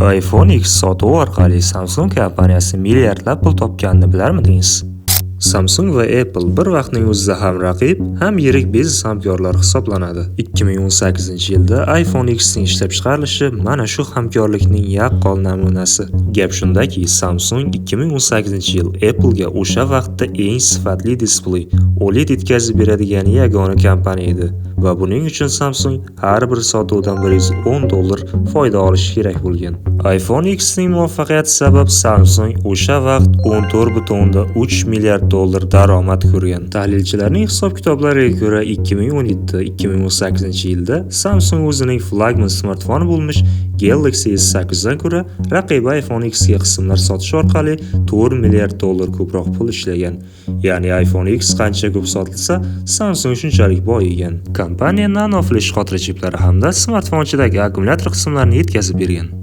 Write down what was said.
iPhone X sotuvi orqali Samsung kompaniyasi milliardlab pul topganini bilarmidingiz? Samsung va Apple bir vaqtning o'zida ham raqib, ham yirik biznes hamkorlari hisoblanadi. 2018-yilda iPhone X ning ishlab chiqarilishi mana shu hamkorlikning yaqqol namunasi. Gap shundaki, Samsung 2018-yil Apple'ga o'sha vaqtda eng sifatli displey OLED yetkazib beradigan yagona kompaniya edi va buning uchun Samsung har bir sotuvdan 110 dollar foyda olishi kerak bo'lgan. iPhone X ning muvaffaqiyati sabab Samsung o'sha vaqt 14,3 milliard dollar daromad ko'rgan. Tahlilchilarning hisob-kitoblariga ko'ra, 2017-2018 yilda Samsung o'zining flagman smartfoni bo'lmish Galaxy S8 dan ko'ra raqibi iPhone X ga qismlar sotish orqali 4 milliard dollar ko'proq pul ishlagan. Ya'ni iPhone X qancha ko'p sotilsa, Samsung shunchalik boyigan. Kompaniya nano flash xotira chiplari hamda smartfon ichidagi akkumulyator qismlarini yetkazib bergan.